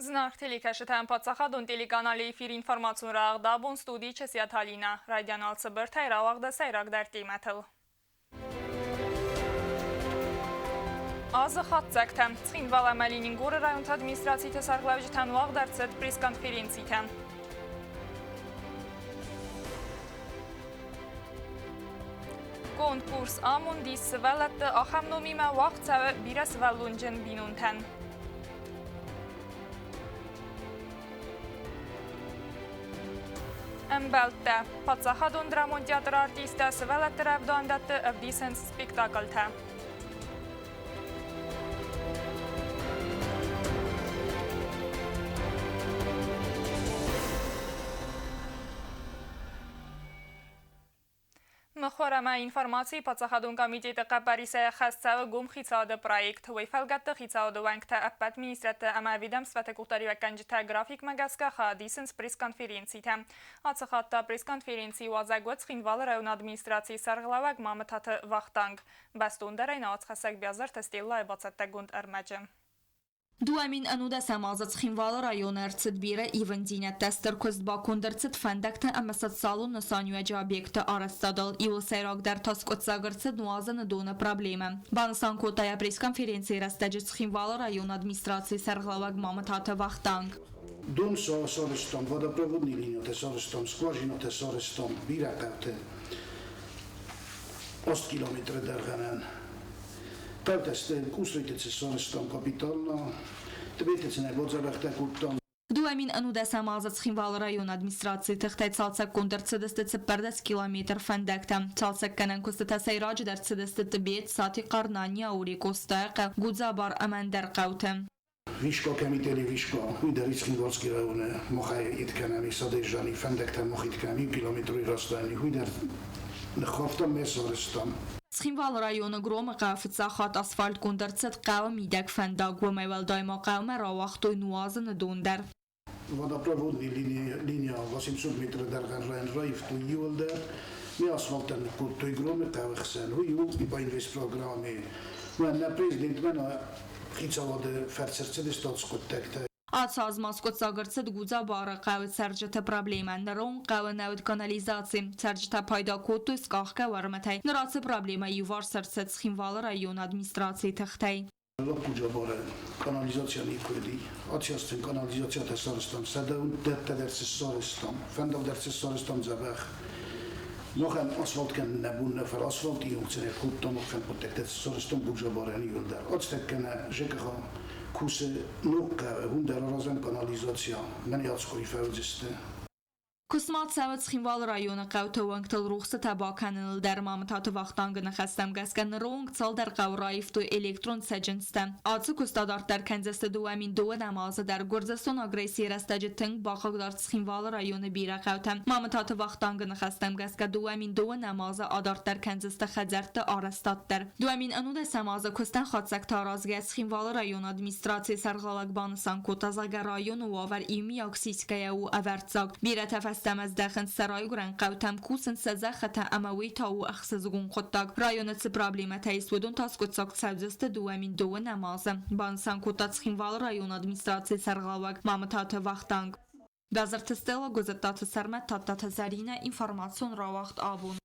Зынаргъ телекӕсджытӕн паддзахадон телеканалы эфир информацион рӕгъд абон студийы Часиаты Алинӕ. Райдиан алцыбыртӕй рауагъды сӕйрагдӕр темӕтыл. Азы хатдзӕгтӕ. Цхинвал ӕмӕ Ленингоры районты администрациты сӕргълӕуджытӕн уагъд ӕрцыд пресс-конференцитӕ. Конкурс амонд ис сывӕллӕтты ахӕм номимӕ уагъд цӕуы бирӕсывӕллонджын бинонтӕн. Ӕмбӕлттӕ. Паддзахадон драмон театры артисттӕ сывӕллӕтты рӕвдауӕндӕтты ӕвдисынц спектакльтӕ. Мыхуыр ӕмӕ информацийы паддзахадон комитеты хъӕппӕрисӕй ӕххӕст цӕуы гом хицауады проект. Уый фӕлгӕтты хицауады уӕнгтӕ ӕппӕт министрӕдты ӕмӕ ведомствӕты къухдариуӕггӕнджытӕ графикмӕ гӕсгӕ хайад исынц пресс-конференцитӕ. Ацы хатт та пресс-конференцийы уазӕг уыд Цхинвалы районы администрацийы сӕргълӕууӕг Мамытаты Вахтанг. Бӕстондӕрӕй науӕдзхӕссӕг Биазырты Стеллайы бацӕттӕгонд ӕрмӕджы. 2011 азы Цхинвалы районы ӕрцыд бирӕ ивындзинӕдтӕ, стыр куыст баконд ӕрцыд фӕндӕгтӕ ӕмӕ социалон нысаниуӕджы объектты арӕзтадыл. Иуыл сӕйрагдӕр та скъуыддзаг ӕрцыд нуазыны доны проблемӕ. Банысан кодта йӕ пресс-конференцийы рӕстӕджы Цхинвалы районы администрацийы сӕргълӕууӕг Мамытаты Вахтанг. Дон сарӕзтам, водопроводный линиятӕ сарӕзтам, скважинӕтӕ сарӕзтам бирӕ хъӕуты 8 километры дӕргъӕнӕн. Хъӕутӕ сты Къусритыцы сарӕзтам капитально, Тбетыцы нӕ бодзӕбӕхтӕ кодтам. 2011 азы Цхинвалы районы администрацийы тыхтӕй цалцӕггонд ӕрцыдысты 14 километр фӕндӕгтӕ. Цалцӕггӕнӕн куыстытӕ сӕйраджыдӕр цыдысты Тъбет, Сатихъар, Наниаури, Къостайыхъӕу, Гудзабар ӕмӕ ӕндӕр хъӕуты. Вишка кӕмители Вишка, уый дӕр Цхинвальский районы махӕй ид кӕнӕм, содержани фӕндӕгтӕ мах ид кӕнӕм, иу километры расстоянии, уый дӕр ныххафтам, ме сарӕзтам. Цхинвалы районы Громы хъӕуы фыццаг хатт асфальтгонд ӕрцыд хъӕуы мидӕг фӕндаг, уымӕй уӕлдай ма хъӕумӕ рауагътой нуазыны дон дӕр. Водопроводный линия 800 метры дӕргъӕн раивтой иуылдӕр. Ми асфальттӕ ныккодтой Громы хъӕуы хсӕн. Уый у инвестпрограммӕ. Нӕ президентмӕ нӕ хицауады фӕрцы ӕрцыдысты хъуыддӕгтӕ. Ацы аз ма скъуыддзаг ӕрцыд Гудзабары хъӕуы цӕрджыты проблемӕ. Ныронг хъӕуы нӕ уыд канализаци. Цӕрджытӕ пайда кодтой скъахгӕ уӕрмытӕй. Ныр ацы проблемӕ иуварс ӕрцыд Цхинвалы районы администрацийы тыхтӕй. Гудзабары канализацийӕ никуы уыди. Аци канализациятӕ сарӕзтам, сӕдӕ дӕр цы сарӕзтам, фӕндаг дӕр цы сарӕзтам дзӕбӕх. Махӕн асфальт кӕнын нӕ бон нӕ, фӕлӕ асфальт иунцӕй кодтам, махӕн хъуыддӕгтӕ сарӕзтам Гудзабарӕн иуылдӕр. Ацтӕккӕ ЖКХ кусы ног хъӕуы, уым дӕр аразӕм канализацийӕ. Мӕн ацкъуыри фӕуыдзысты. Куыстмӕ цӕуы Цхинвалы районы хъӕуты уӕнгтыл рухсытӕ бакӕныныл дӕр Мамытаты Вахтангы ныхӕстӕм гӕсгӕ ныронг цалдӕр хъӕуы раивтой электрон цӕджындзтӕ. Ацы куыст адарддӕр кӕндзысты 2002 азы дӕр. Гуырдзыстон агрессийы рӕстӕджы тынг бахъыгдард Цхинвалы районы бирӕ хъӕутӕ. Мамытаты Вахтангы ныхӕстӕм гӕсгӕ 2002 азы адарддӕр кӕндзысты хӕдзӕртты арӕзтад дӕр. 2011 азы куыстӕн хатдзӕгтӕ аразгӕ Цхинвалы районы администрацийы сӕргълӕууӕг банысан кодта, зӕгъгӕ, районы уавӕр иумиаг сисгӕйӕ у ӕвӕрццаг. Бирӕтӕ фӕстӕмӕ здӕхынц сӕ райгуырӕн хъӕутӕм, кусынц сӕ зӕххытӕ ӕмӕ уый та у ӕхсызгон хъуыддаг. Районы цы проблемӕтӕ ис, уыдон та скъуыддзаг цӕудзысты 2002 азы, банысан кодта Цхинвалы районы администрацийы сӕргълӕууӕг Мамытаты Вахтанг. Базарты Стелла, Гуызӕттаты Сӕрмӕт, Тадтаты Зӕринӕ, информацион рауагъд абон.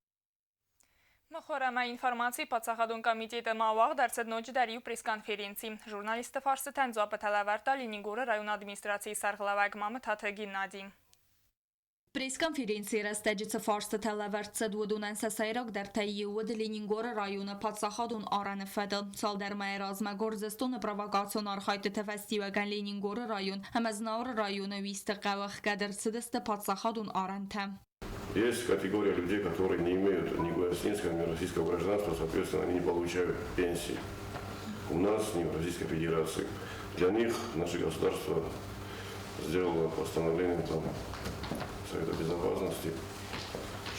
Мыхуыр ӕмӕ информацийы паддзахадон комитеты ма уагъд ӕрцыд ноджыдӕр иу пресс-конференци. Журналистты фарстытӕн дзуаппытӕ лӕвӕрдта Ленингоры районы администрацийы сӕргълӕууӕг Мамытаты Геннадий. Пресс-конференцийы рӕстӕджы цы фарстытӕ лӕвӕрд цыд, уыдонӕн сӕ сӕйрагдӕртӕй иу уыд Ленингоры районы паддзахадон арӕны фӕдыл. Цалдӕр мӕйы размӕ Гуырдзыстоны провокацион архайдтыты фӕстиуӕгӕн Ленингоры район ӕмӕ Знауыры районы Уисты хъӕуы ӕхгӕд ӕрцыдысты паддзахадон арӕнтӕ. Есть категория людей, которые не имеют ни грузинского, ни российского гражданства, соответственно, они не получают пенсии. У нас, ни в Российской Федерации. Для них наше государство сделало постановление там, Совета Безопасности,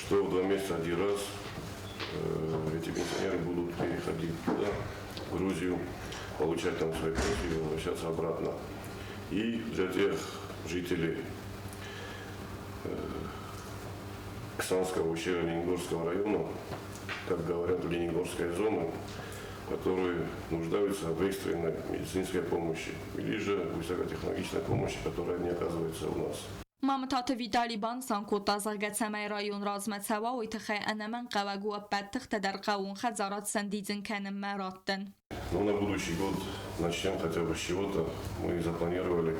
что в 2 месяца один раз эти пенсионеры будут переходить туда, в Грузию, получать там свои пенсии и возвращаться обратно. И для тех жителей Ксанского ущелья Ленингорского района, как говорят, Ленингорской зоны, Которые нуждаются в экстренной медицинской помощи или же высокотехнологичной помощи, которая не оказывается у нас. Мамытаты Витали банысан кодта, зӕгъгӕ, цӕмӕй район размӕ цӕуа, уый тыххӕй ӕнӕмӕнгхъӕуӕг у ӕппӕт тыхтӕ дӕр хъӕууон хӕдзарад сӕндидзын кӕнынмӕ раттын. Ну, на будущий год начнем хотя бы с чего-то. Мы запланировали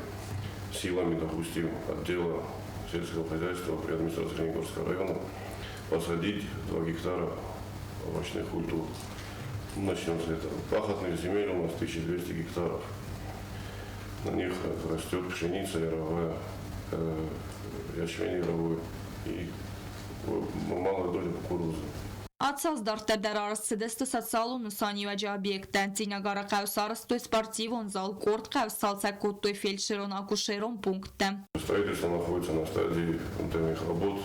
силами, допустим, отдела сельского хозяйства при администрации Оленегорского района посадить 2 гектара овощных культур. Начнем с этого. Пахотных земель у нас 1200 гектаров. На них растет пшеница яровая, ячмень яровой и малая доля кукурузы. Ацы аз дарддӕр дӕр арӕзт цыдысты социалон нысаниуӕджы объекттӕ. Цъинагары хъӕуы сарӕзтой спортивон зал, къорд хъӕуы сцалцӕг кодтой фельдшерон-акушерон пункттӕ. Строительство находится на стадии фундаментальных работ.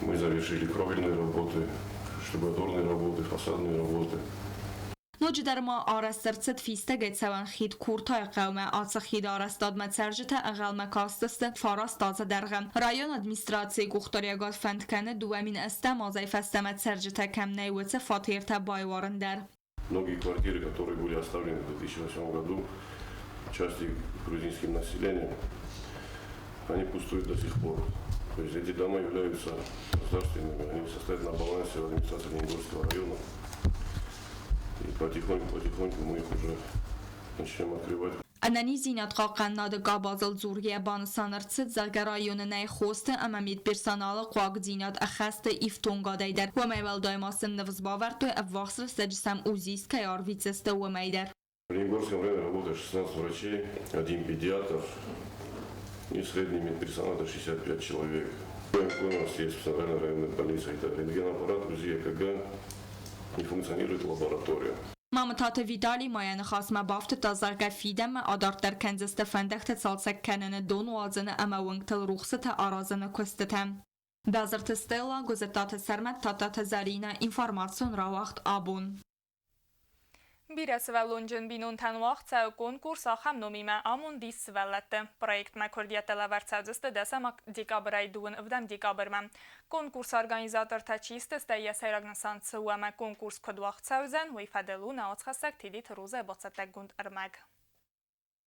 Мы завершили кровельные работы, штукатурные работы, фасадные работы. Ноджыдӕр ма арӕзт ӕрцыд фистӕгӕй цӕуӕн хид Куртайы хъӕумӕ. Ацы хиды арӕзтадмӕ цӕрджытӕ ӕнхъӕлмӕ кастысты 9 азы дӕргъы. Районы администрацийы къухдариуӕгад фӕнд кӕны 2008 азӕй фӕстӕмӕ цӕрджытӕ кӕм нӕй, уыцы фатертӕ байуарын дӕр. Многие квартиры, которые были оставлены в 2008 году части грузинским населением, они пустуют до сих пор. То есть эти дома являются государственными, они состоят на балансе администрации Оленегорского района. И потихоньку-потихоньку мы их уже начнем открывать. Ӕнӕниздзинад хъахъхъӕнынады къабазыл дзургӕйӕ банысан ӕрцыд, зӕгъгӕ, районы нӕй хосты ӕмӕ медперсоналы хъуагдзинад ӕххӕсты ифтонгадӕй дӕр. Уымӕй уӕлдай ма сын ныфс бавӕрдтой, ӕввахс рӕстӕджы сӕм УЗИст кӕй арвитдзысты, уымӕй дӕр. В Оленегорском районе работает 16 врачей, один педиатр и средний медперсонал это 65 человек. У нас есть в Центральной районной больнице, это рентгенаппарат, УЗИ, ЭКГ, не функционирует лаборатория. Мамытаты Витали ма йӕ ныхасмӕ бафтыдта, зӕгъгӕ, фидӕнмӕ адарддӕр кӕндзысты фӕндӕгты цалцӕг кӕныны, дон уадзыны ӕмӕ уынгтыл рухсытӕ аразыны куыстытӕ. Базырты Стелла, Гуызыттаты Сӕрмӕт, Тадтаты Зӕринӕ, информацион рауагъд Абон. Бирӕсывӕллонджын бинонтӕн уагъд цӕуы конкурс ахӕм номимӕ «Амонд ис сывӕллӕтты». Проектмӕ куырдиӕттӕ лӕвӕрд цӕудзысты дӕсӕм декабрӕй дыууын ӕвдӕм декабрмӕ. Конкурсы организатортӕ чи сты, стӕй йӕ сӕйраг нысан цы у ӕмӕ конкурс куыд уагъд цӕудзӕн, уый фӕдыл у нӕ уацхӕссӕг Тедеты Розӕ бацӕттӕгонд ӕрмӕг.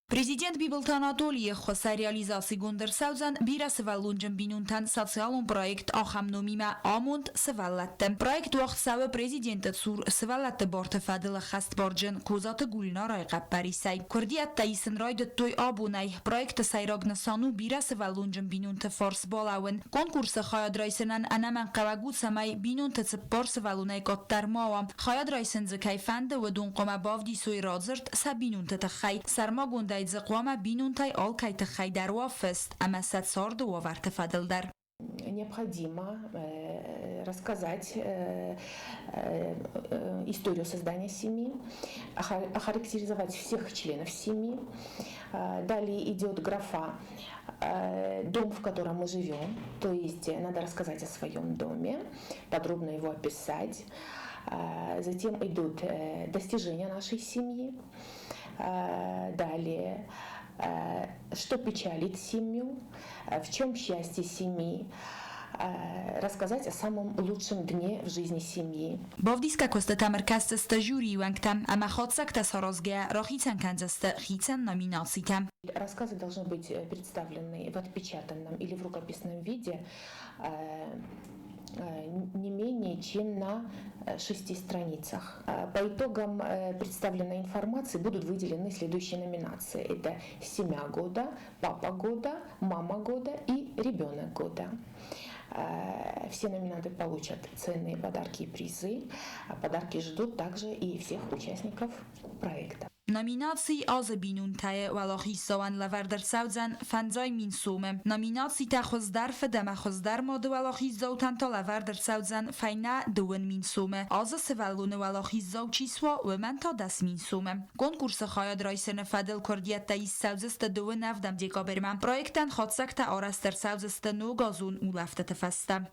Президент Бибылты Анатолийы ӕххуысӕй реализацигонд ӕрцӕудзӕн бирӕсывӕллонджын бинонтӕн социалон проект ахӕм номимӕ «Амонд сывӕллӕтты». Проект уагъд цӕуы президенты цур сывӕллӕтты барты фӕдыл ӕххӕстбарджын Козаты Гульнарайы хъӕппӕрисӕй. Куырдиӕттӕ исын райдыдтой абонӕй. Проекты сӕйраг нысан у бирӕсывӕллонджын бинонты фарс балӕууын. Конкурсы хайад райсынӕн ӕнӕмӕнгхъӕуӕг у, цӕмӕй бинонты 4 сывӕллонӕй къаддӕр ма уа. Хайад райсын дзы кӕй фӕнды, уыдон хъуамӕ бавдисой радзырд сӕ бинонты тыххӕй. Сӕрмагондӕй дзы хъуамӕ бинонтӕй алкӕй тыххӕй дӕр уа фыст ӕмӕ сӕ царды уавӕрты фӕдыл дӕр. Необходимо рассказать историю создания семьи, охарактеризовать всех членов семьи. Далее идет графа «Дом, в котором мы живем», то есть надо рассказать о своем доме, подробно его описать. Затем идут достижения нашей семьи. Далее, что печалит семью, в чем счастье семьи, рассказать о самом лучшем дне в жизни семьи. Бавдисгӕ куыстытӕм ӕркӕсдзысты жюрийы уӕнгтӕ ӕмӕ хатдзӕгтӕ саразгӕйӕ рахицӕн кӕндзысты хицӕн номинацитӕ. Рассказы должны быть представлены в отпечатанном или в рукописном виде не менее чем на шести страницах. По итогам представленной информации будут выделены следующие номинации. Это «Семья года», «Папа года», «Мама года» и «Ребенок года». Все номинанты получат ценные подарки и призы. Подарки ждут также и всех участников проекта. Номинаци «Азы бинонтӕ-йы уӕлахиздзауӕн лӕвӕрд ӕрцӕудзӕн 5000 сомы. Номинацитӕ «Хуыздӕр фыд ӕмӕ хуыздӕр мады» уӕлахиздзаутӕн та лӕвӕрд ӕрцӕудзӕн фӕйнӕ 2000 сомы. Азы сывӕллоны уӕлахиздзау чи суа, уымӕн та 10 000 сомы. Конкурсы хайад райсыны фӕдыл куырдиӕттӕ ист цӕудзысты 27 декабрмӕ. Проектӕн хатдзӕгтӕ арӕзт ӕрцӕудзысты ногазон улӕфтыты фӕстӕ.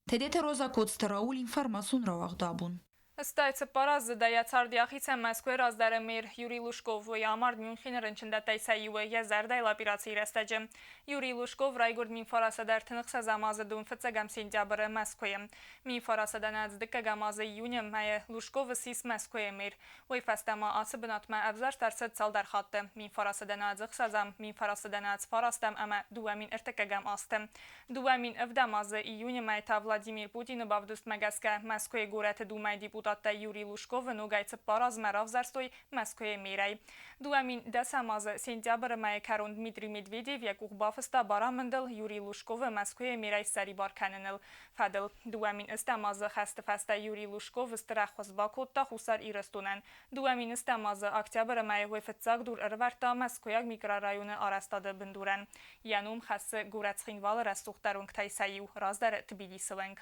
Тедеты Роза, Коцты Рауль, информацион рауагъд Абон. 84 аздзыдӕй йӕ цард йӕхицӕн Мӕскуыйы раздӕры мэр Юрий Лужков. Уый амард Мюнхены рынчындӕттӕй сӕ иуы йӕ зӕрдӕйыл операцийы рӕстӕджы. Юрий Лужков райгуырд 1936 азы 15 сентябры Мӕскуыйы. 1992 азы июны мӕйы Лужков ссис Мӕскуыйы мэр. Уый фӕстӕ ма ацы бынатмӕ ӕвзӕрст ӕрцыд цалдӕр хатты: 1996, 1999 ӕмӕ 2001 азты. 2007 азы июны мӕй та Владимир Путины бавдыстмӕ гӕсгӕ Мӕскуыйы горӕты Думӕйы депутаттӕ Юрий Лужковы ногӕй 4 азмӕ равзӕрстой Мӕскуыйы мэрӕй. 2010 азы сентябры мӕйы кӕрон Дмитрий Медведев йӕ къух бафыста барамындыл Юрий Лужковы Мӕскуыйы мэрӕй ссӕрибар кӕныныл фӕдыл. 2008 азы хӕсты фӕстӕ Юрий Лужков стыр ӕххуыс бакодта Хуссар Ирыстонӕн. 2008 азы октябры мӕйы уый фыццаг дур ӕрывӕрдта Мӕскуыйаг микрорайоны арӕзтады бындурӕн. Йӕ ном хӕссы горӕт Цхинвалы рӕсугъддӕр уынгтӕй сӕ иу, раздӕры Тбилисы уынг.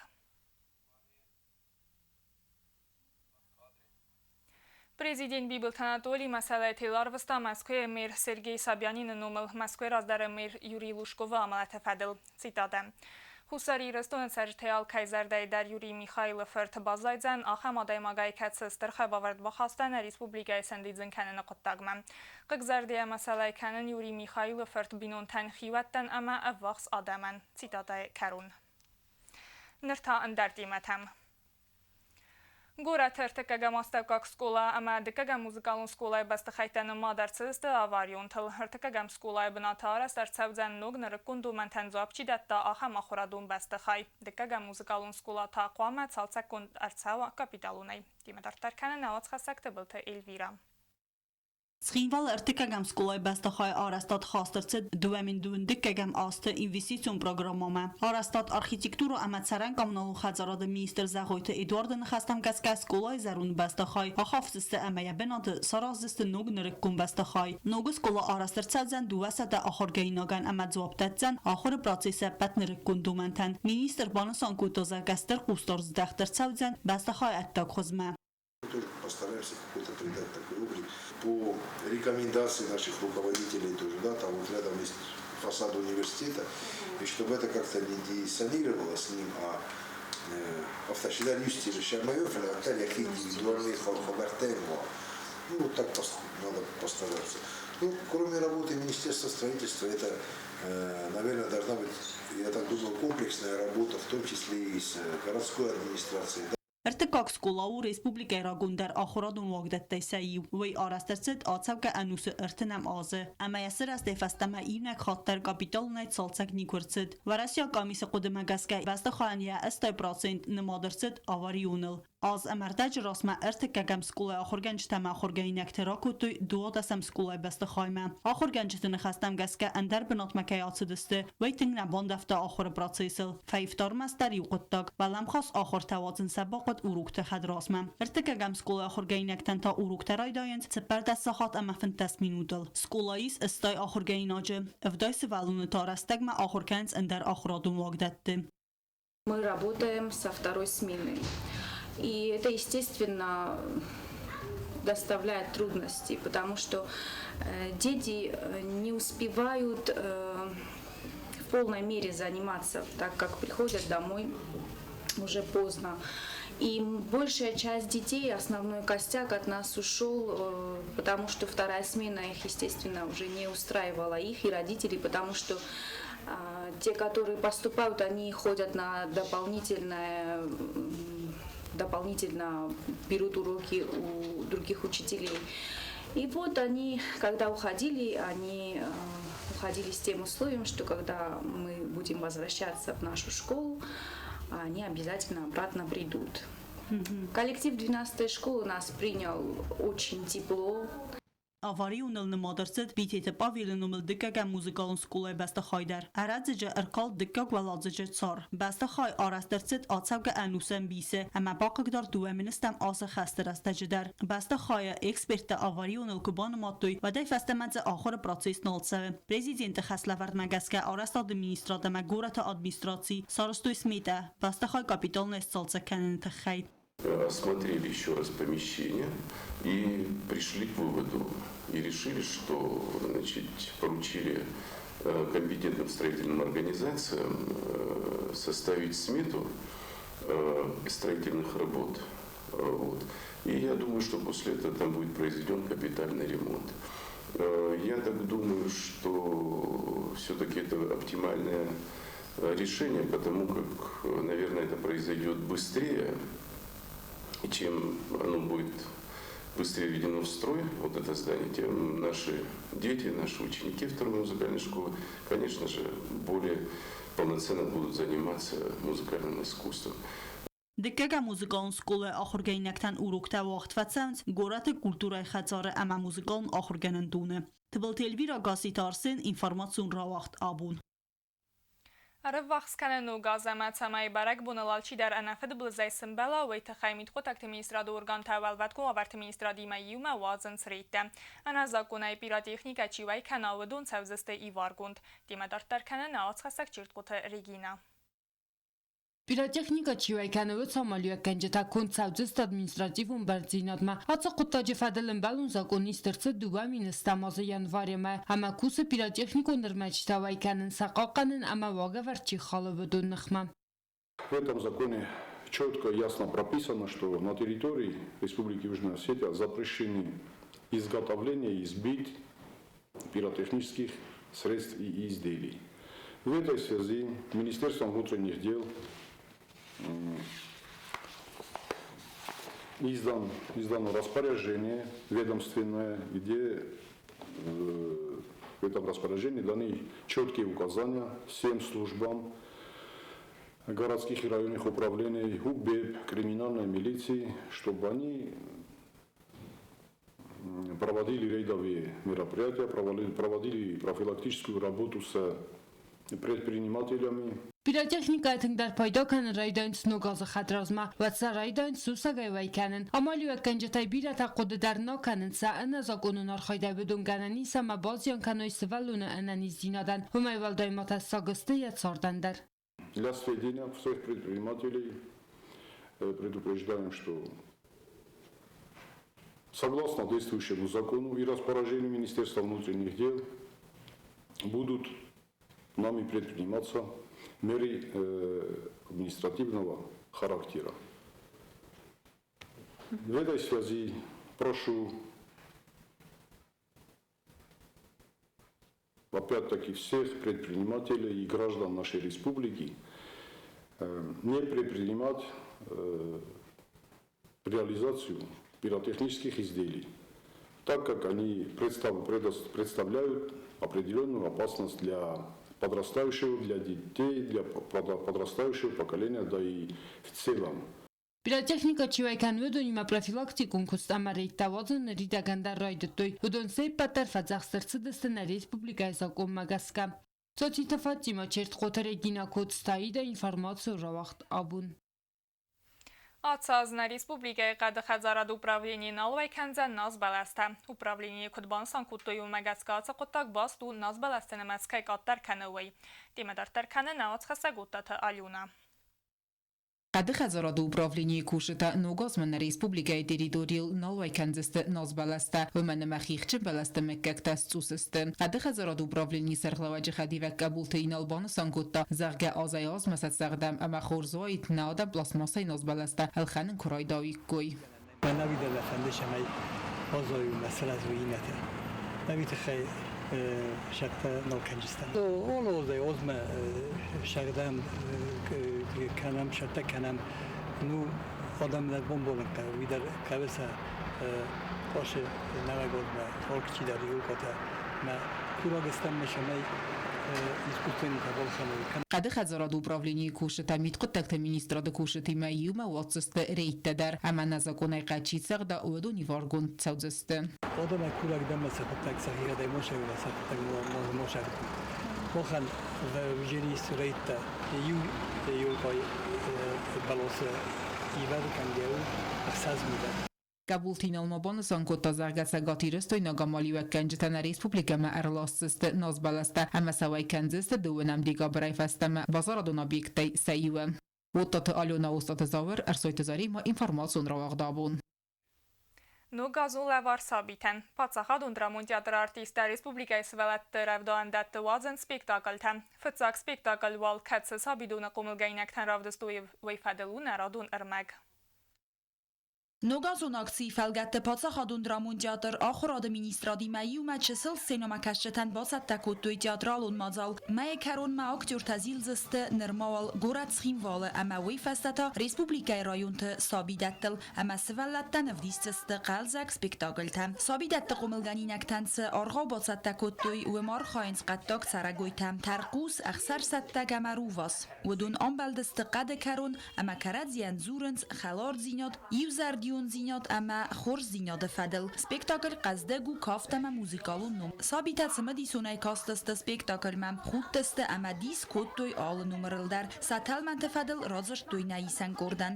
Президент Бибылты Анатолий мӕсӕлӕй тел арвыста Мӕскуыйы мэр Сергей Собянины номыл Мӕскуыйы раздӕры мэр Юрий Лужковы амӕлӕты фӕдыл. Цитатӕ. Хуссар Ирыстоны цӕрджытӕй алкӕй зӕрдӕйы дӕр Юрий Михаилы фырт баззайдзӕн ахӕм адӕймагӕй, кӕцы стыр хайбавӕрд бахаста нӕ республикӕйы сӕндидзын кӕныны хъуыддагмӕ. Хъыгзӕрдӕйӕ мӕсӕлӕй кӕнын Юрий Михаилы фырт бинонтӕн, хиуӕттӕн ӕмӕ ӕввахс адӕмӕн. Цитатӕйы кӕрон. Ныр та ӕндӕр темӕтӕм. Горӕты ӕртыккӕгӕм астӕуккаг скъола ӕмӕ дыккӕгӕм музыкалон скъолайы бӕстыхӕйттӕ нымад ӕрцыдысты аварионтыл. Ӕртыккӕгӕм скъолайы бынаты арӕзт ӕрцӕудзӕн ног нырыккон домӕнтӕн дзуапп чи дӕтта, ахӕм ахуырадон бӕстыхай. Дыккӕгӕм музыкалон скъола та хъуамӕ цалцӕггонд ӕрцӕуа капиталонӕй. Темӕ дарддӕр кӕны нӕ уацхӕссӕг Тыбылты Эльвира. Цхинвалы ӕртыккӕгӕм скъолайы бӕстыхайы арӕзтад хаст ӕрцыд 2021 азты инвестицион программӕмӕ. Арӕзтад архитектурӕ ӕмӕ цӕрӕн-коммуналон хӕдзарады министр Зӕгъойты Эдуарды ныхӕстӕм гӕсгӕ скъолайы зӕронд бӕстыхай ахафдзысты ӕмӕ йӕ бынаты сараздзысты ног нырыккон бӕстыхай. Ног скъола арӕзт ӕрцӕудзӕн 200 ахуыргӕнинагӕн ӕмӕ дзуапп дӕтдзӕн ахуыры процессы ӕппӕт нырыккон домӕнтӕн. Министр банысан кодта, зӕгъгӕ, стыр хъусдард здӕхт ӕрцӕудзӕн бӕстыхайы ӕддаг хуызмӕ. Тоже постараемся какой-то придать такой облик. По рекомендации наших руководителей тоже, да, там вот рядом есть фасад университета, и чтобы это как-то не диссонировало с ним, а ну, вот так надо постараться. Ну, кроме работы Министерства строительства, это, наверное, должна быть, я так думаю, комплексная работа, в том числе и с городской администрацией. Ӕртыккаг скъола у республикӕйы рагондӕр ахуырадон уагдӕттӕй сӕ иу. Уый арӕзт ӕрцыд ацӕугӕ ӕнусы ӕртынӕм азы. Ӕмӕ йӕ сырӕзтӕй фӕстӕмӕ иунӕг хатт дӕр капиталонӕй цалцӕг никуы рцыд. Уӕрӕсейаг къамисы хъуыдымӕ гӕсгӕ бӕстыхайӕн йӕ 80% нымад ӕрцыд аварионыл. Аз ӕмӕ ӕрдӕджы размӕ ӕртыккӕгӕм скъолайы ахуыргӕнджытӕ ӕмӕ ахуыргӕнинӕгты ракодтой 12-ӕм скъолайы бӕстыхаймӕ. Ахуыргӕнджыты ныхӕстӕм гӕсгӕ ӕндӕр бынатмӕ кӕй ацыдысты, уый тынг нӕ бандӕвта ахуыры процессыл. Фӕивта ӕрмӕстдӕр иу хъуыддаг: уӕлӕмхас ахуыртӕ уадзын сӕ бахъуыд урокты хӕдразмӕ. Ӕртыккӕгӕм скъолайы ахуыргӕнинӕгтӕн та уроктӕ райдайынц 14 сахат ӕмӕ 15 минутыл. Скъолайы ис 80 ахуыргӕнинаджы, 70 сывӕллоны та рӕстӕгмӕ ахуыр кӕнынц ӕндӕр ахуырадон уагдӕтты. Мы работаем со второй смены. И это, естественно, доставляет трудности, потому что дети не успевают в полной мере заниматься, так как приходят домой уже поздно. И большая часть детей, основной костяк от нас ушел, потому что вторая смена их, естественно, уже не устраивала их и родителей, потому что те, которые поступают, они ходят на дополнительное, дополнительно берут уроки у других учителей. И вот они, когда уходили, они уходили с тем условием, что когда мы будем возвращаться в нашу школу, они обязательно обратно придут. Коллектив 12-й школы нас принял очень тепло. Аварионыл нымад ӕрцыд Битеты Павелы номыл дыккӕгӕм музыкалон скъолайы бӕстыхай дӕр. Ӕрӕдзыджы ӕркалд дыккаг уӕладзыджы цар. Бӕстыхай арӕзт ӕрцыд ацӕугӕ ӕнусы ӕмбисы ӕмӕ бахъыгдард 20 азы хӕсты рӕстӕджы дӕр. Бӕстыхайы эксперттӕ аварионыл куы банымадтой, уӕдӕй фӕстӕмӕ дзы ахуыры процесс нал цӕуы. Президенты хӕслӕвӕрдмӕ гӕсгӕ арӕзтады министрад ӕмӕ горӕты администраци сарӕзтой сметӕ бӕстыхай капиталонӕй сцалцӕг кӕныны тыххӕй. Осмотрели еще раз помещение и пришли к выводу и решили, что, значит, поручили компетентным строительным организациям составить смету строительных работ. Вот. И я думаю, что после этого там будет произведен капитальный ремонт. Я так думаю, что все-таки это оптимальное решение, потому как, наверное, это произойдет быстрее, чем оно будет быстрее введено в строй, вот это здание, тем наши дети, наши ученики второй музыкальной школы, конечно же, более полноценно будут заниматься музыкальным искусством. Дыккӕгӕм музыкалон скъолайы ахуыргӕнинӕгтӕн уроктӕ уагъд фӕцӕуынц горӕты культурӕйы хӕдзары ӕмӕ музыкалон ахуыргӕнӕндоны. Тыбылты Эльвира, Гасситы Арсен, информацион рауагъд Абон. Ӕрыввахс кӕны ног аз ӕмӕ цӕмӕй бӕрӕгбоныл алчидӕр ӕнӕфыдбылызӕй сымбӕла, уый тыххӕй мидхъуыддӕгты министрады органтӕ уӕлвӕткон уавӕрты министрадимӕ иумӕ уадзынц рейдтӕ. Ӕнӕзакъонӕй пиротехникӕ чи уӕй кӕна, уыдон цӕудзысты иваргонд. Темӕ дарддӕр кӕны нӕ уацхӕссӕг Чертхъоты Регинӕ. Пиротехникӕ чи уӕй кӕны, уыцы амалиуӕггӕнджытӕ конд цӕудзысты административон бӕрндзинадмӕ. Ацы хъуыддаджы фӕдыл ӕмбӕлон закъон ист ӕрцыд 2010 азы январьмӕ ӕмӕ кусы пиротехникон ӕрмӕджытӕ уӕй кӕнын, сӕ хъахъхъӕнын ӕмӕ уагӕвӕрд чи халы, уыдон ныхмӕ. В этом законе четко и ясно прописано, что на территории Республики Южная Осетия запрещены изготовление и сбыт пиротехнических средств и изделий. В этой связи Министерством внутренних дел издано распоряжение ведомственное, где в этом распоряжении даны четкие указания всем службам городских и районных управлений, УБЭП, криминальной милиции, чтобы они проводили рейдовые мероприятия, проводили профилактическую работу с предпринимателями. Пиротехникӕйӕ тынгдӕр пайда кӕнын райдайынц ног азы хӕдразмӕ, уӕд сӕ райдайынц сусӕгӕй уӕй кӕнын. Амалиуӕггӕнджытӕй бирӕтӕ хъуыды дӕр нӕ кӕнынц, сӕ ӕнӕзакъонон архайдӕй уыдон гӕнӕн ис ӕмӕ базиан кӕной сывӕллоны ӕнӕниздзинадӕн, уымӕй уӕлдай ма тӕссаг сты йӕ цардӕн дӕр. Для сведения всех предпринимателей предупреждаем, что согласно действующему закону и распоряжению Министерства внутренних дел будут нами предприниматься меры административного характера. В этой связи прошу опять-таки всех предпринимателей и граждан нашей республики не предпринимать реализацию пиротехнических изделий, так как они представляют определенную опасность для подрастающего, для детей, для подрастающего поколения, да и в целом. Пиротехникӕ чи уӕй кӕны, уыдонимӕ профилактикон куыст ӕмӕ рейдтӕ уадзын ныридӕгӕн дӕр райдыдтой. Уыдон се ппӕт дӕр фӕдзӕхст ӕрцыдысты нӕ республикӕйы закъонмӕ гӕсгӕ. Цоциты Фатимӕ, Чертхъоты Регинӕ, Коцтаида информацион рауагъд Абон. Ацы аз нӕ республикӕйы хъӕды хӕдзарады управлени нал уӕй кӕндзӕн назбӕлӕстӕ. Управленийы куыд банысан кодтой, уымӕ гӕсгӕ ацы хъуыддаг баст у назбӕлӕсты нымӕц кӕй къаддӕр кӕны, уый. Темӕ дарддӕр кӕны нӕ уацхӕссӕг Оттаты Алюна. Хъӕды хӕдзарады управленийы кусджытӕ ног азмӕ нӕ республикӕйы территорийыл нал уӕй кӕндзысты назбӕлӕстӕ, уымӕн ӕмӕ хихджын бӕлӕсты мыггӕгтӕ сцъус сты. Хъӕды хӕдзарады управленийы сӕргълӕууӕджы хӕдивӕг Къӕбулты Инал банысан кодта, зӕгъгӕ, азӕй-азмӕ сӕ цӕгъдӕм ӕмӕ хорз уаид, нӕ адӕм пластмассӕй назбӕлӕстӕ ӕлхӕнын куы райдаиккой. Мӕнӕуидӕр фӕнды, цӕмӕй баззайуй сразу иннӕтӕ. Нӕуи туххӕй сӕгътӕ нал кӕнджыстӕм. Олозӕй озмӕ сӕгъдӕм кӕнӕм, сӕттӕ кӕнӕм. Ну, адӕм нӕ бомболын хъӕуы, уый дӕр хъӕуы сӕ къосы нӕуӕг озмӕ алчидӕр иукотӕ. Мӕ курӕг стӕм, цӕмӕй искусственный балхӕной. Хъӕды хӕдзарады управленийы кусджытӕ мидхъуыддӕгты министрады кусджытимӕ иумӕ уадздзысты рейдтӕ дӕр ӕмӕ нӕзакъонӕй хъӕд чи цӕгъда, уыдон иваргонд цӕудзысты. Адӕмӕ курӕг дӕмӕ сӕ хъуыддаг сӕхигъӕдӕй мосӕгмӕ сӕ хъуыддаг мосӕг. Махӕн вжери рейдтӕ иу еугай бӕлосы ивар кӕнгӕ у 6 милӕ. Къӕбулты Инал ма банысан кодта, зӕгъгӕ, цӕгатирыстойнаг амалиуӕггӕнджытӕ нӕ республикӕмӕ ӕрласдзысты назбӕлӕстӕ ӕмӕ сӕ уӕй кӕндзысты дыууынӕм декабрӕй фӕстӕмӕ базарадон объекттӕй сӕ иуы. Оттаты Алена, Остъаты Зауыр, Ӕрсойты Заремӕ, информацион рауагъд Абон. Ног аз у лӕвар сабитӕн. Паддзахадон драмон театры артисттӕ республикӕйы сывӕллӕтты рӕвдауӕндӕтты уадзынц спектакльтӕ. Фыццаг спектакль уал кӕцы сабидоны хъомылгӕнинӕгтӕн равдыстой, уый фӕдыл у нӕ радон ӕрмӕг. Ногазон акцийы фӕлгӕтты Паддзахадон драмон театр Ахуырады министрадимӕ иумӕ чысыл сценӕмӕкӕсджытӕн бацӕттӕ кодтой театралон мадзал. Мӕйы кӕронмӕ актертӕ зилдзысты нырма уал горӕт Цхинвалы ӕмӕ уый фӕстӕ та республикӕйы районты сабидӕттыл ӕмӕ сывӕллӕттӕн ӕвдисдзысты хъӕлдзӕг спектакльтӕ. Сабидӕтты хъомылгӕнинӕгтӕн цы аргъау бацӕттӕ кодтой, уым архайынц хъӕддаг цӕрӕгойтӕ, тӕрхъус, ӕхсӕрсӕттӕг ӕмӕ рувас. Уыдон амбӕлдысты хъӕды кӕрон ӕмӕ кӕрӕдзийӕн дзурынц хӕлардзинад, иузӕрдиондзинад ӕмӕ хорздзинады фӕдыл. Спектакль хъӕздыг у кафт ӕмӕ музыкалон ном. Сабитӕ цымыдисонӕй кастысты спектакльмӕ, худтысты ӕмӕ дис кодтой алы номырыл дӕр. Сӕ тӕлмӕнты фӕдыл радзырдтой нӕ исӕн къордӕн.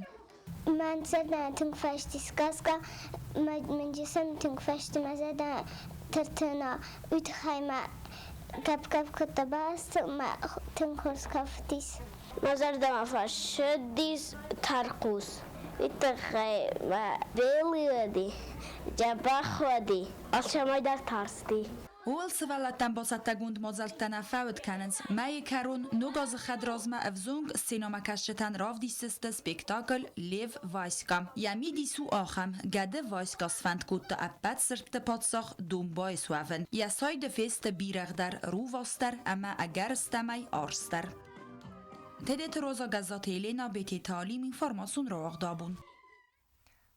Мӕн зӕрдӕ тынг фӕсти сказка, мӕн джесӕн тынг фӕсти мӕ зӕрдӕ тыртына. Уый тыххӕй мӕ гӕпп-гӕпп кодта бӕлӕстыл, мӕ тынг хорз кафтис. Мӕ зӕрдӕмӕ фӕцыдис тӕрхъус. Уый тыххӕй мӕ белый уыди, дзӕбӕх уыди, алцӕмӕй дӕр тарсти. Ууыл сывӕллӕттӕн бацӕттӕгонд мадзӕлттӕ нӕ фӕуд кӕнынц. Мӕйы кӕрон ног азы хӕдразмӕ ӕвзонг сценӕмӕкӕсджытӕн равдисдзысты спектакль «Лев Васька». Йӕ мидис у ахӕм: гӕды Васька сфӕнд кодта ӕппӕт сырдты паддзах Домбай суӕвын. Йӕ сайды фесты бирӕгъ дӕр, рувас дӕр ӕмӕ ӕгӕрыстӕмӕй арс дӕр. Тедеты Роза, Гӕззаты Елена, Бететы Алим, информацион рауагъд абон.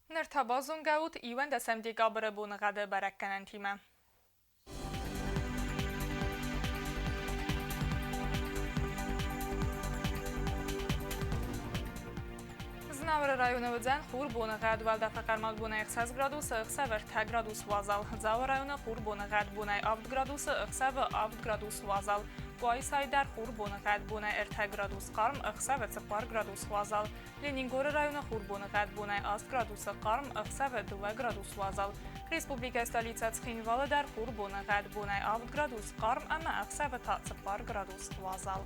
Ныр та базонгӕ ут 11 декабры боныгъӕды бӕрӕггӕнӕнтимӕ. Знауыры районы уыдзӕн хур боныгъӕд, уӕлдӕфы хъӕрмад бонӕй 6 градусы, ӕхсӕв 3 градус уазал. Дзауы районы хур боныгъӕд бонӕй 7 градусы, ӕхсӕвы 7 градус уазал. Къуайсайы дӕр хур боныгъӕд бонӕй 3 градус хъарм, ӕхсӕвы 4 градус уазал. Ленингоры районы хур боныгъӕд бонӕй 8 градусы хъарм, ӕхсӕвы 2 градус уазал. Республикӕйы столицӕ Цхинвалы дӕр хур боныгъӕд бонӕй 7 градус хъарм ӕмӕ ӕхсӕвы та 4 градус уазал.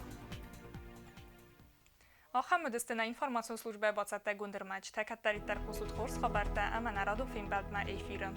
Ахӕм уыдысты нӕ информацион службӕйы бацӕттӕгонд ӕрмӕджытӕ. Кӕддӕриддӕр хъусут хорз хабӕрттӕ ӕмӕ нӕ радон фембӕлдмӕ эфиры.